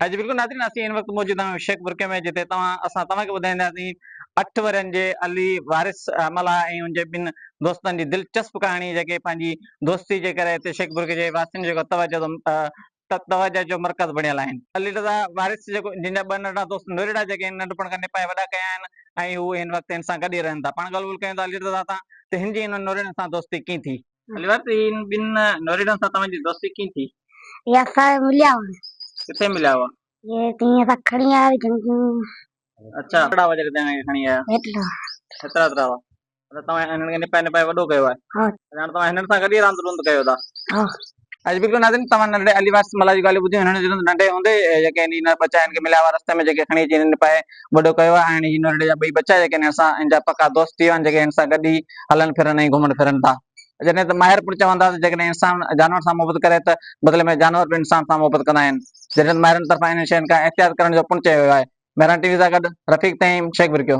جي بلڪل ناظرين اسين هن وقت موجود آهيون شيخ برڪي ۾ جتي توهان اسان توهان کي ٻڌائينداسين اٺ ورهين جي علي وارث ملاح ۽ ان جي ٻن دوستن جي دلچسپ ڪهاڻي جيڪي پنهنجي دوستي جي ڪري هتي شيخ برڪي جي واسين جو توجه توجه جو مرڪز بڻيل آهن. علي رضا وارث جيڪو جن جا ٻه ننڍڙا دوست نوريڙا جيڪي هن ننڍپڻ کان نپائي وڏا ڪيا آهن ۽ هو هن وقت هن سان گڏ ئي رهن ٿا. پاڻ ڳالهه ٻولهه ڪيون ٿا علي رضا سان ته هن جي انهن نوريڙن سان دوستي ڪيئن ٿي. علي وارث هن ٻن نوريڙن سان توهان جي دوستي ڪيئن ٿي؟ هي اسان مليا هئا. ڪٿي مليا هئا؟ هي تيئن اسان کڻي آيا جهنگ. اڇا ڪهڙا هئا جڏهن توهان کي کڻي آيا؟ هيترا. هيترا هيترا هئا. مطلب توهان هنن کي نپائي نپائي وڏو ڪيو آهي. ها. هاڻ توهان هنن سان گڏ ئي راند روند ڪيو ٿا. ها. اڄ بلڪل ناظرين توهان ننڍڙي علي وارث ملاح جون ڳالهيون ٻڌيون هنن جڏهن ننڍي هوندي جيڪي هن جا ٻچا هن کي مليا هئا رستي ۾ جيڪي کڻي اچي هنن نپائي وڏو ڪيو آهي ۽ هي ننڍڙي جا ٻئي ٻچا جيڪي هن سان هن جا پڪا دوست ٿي ويا آهن جيڪي هن سان گڏ ئي هلن ڦرن ۽ گهمن ڦرن ٿا. جڏهن ته ماهر پڻ چون ٿا ته جيڪڏهن انسان جانور سان محبت ڪري ته بدلي ۾ جانور به انسان سان محبت ڪندا آهن. جڏهن ته ماهرن طرفان انهن شين کان احتياط ڪرڻ جو پڻ چيو ويو آهي. مهراڻ ٽي وي سان گڏ رفيق تهيم شيخ برڪيو.